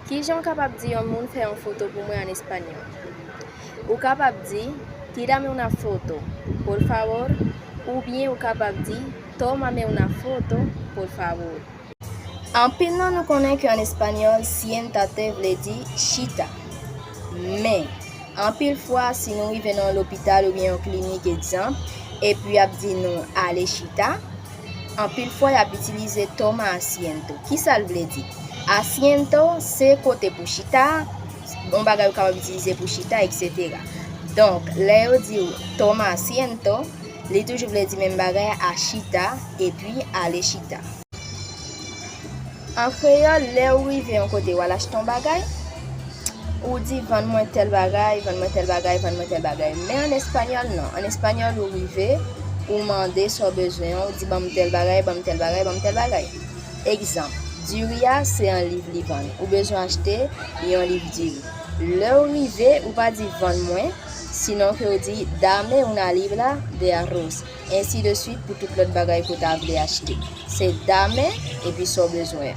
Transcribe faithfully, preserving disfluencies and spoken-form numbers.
Kijan w kapab di yon moun fè yon foto pou mwen an espanyòl? Ou kapab di, "Tírame una foto, por favor," oubyen ou kapab di, "Tómame una foto, por favor." Anpil nan nou konnen ke an espanyòl, siéntate vle di chita. Men, anpil fwa, si nou rive nan yon lopital oubyen yon klinik, egzanp, epi y ap di nou, "Ale chita," anpil fwa, y ap itilize toma asiento. Kisa l vle di? Asiento se kote pou chita, yon bagay ou kapab itilize pou chita, etsetera. Donk, lè yo di w toma asiento, li toujou vle di menm bagay a chita epi ale chita. An kreyòl, lè ou rive yon kote, w al achte yon bagay, ou di, "Vann mwen tèl bagay, vann mwen tèl bagay, vann mwen tèl bagay." Men an espanyòl, non. An espanyòl, ou rive, ou mande sa w bezwen an, ou di, "Ban m tèl bagay, ban m tèl bagay, ban m tèl bagay." Egzanp, diri a se yon liv li vann. Ou bezwen achte yon liv diri. Lè w rive, ou pa di, "Vann mwen," sinon ke w di, "Dame una libra de arroz." Ensi de suit pou tout lòt bagay ke w ta vle achte. Se dame epi sa w bezwen.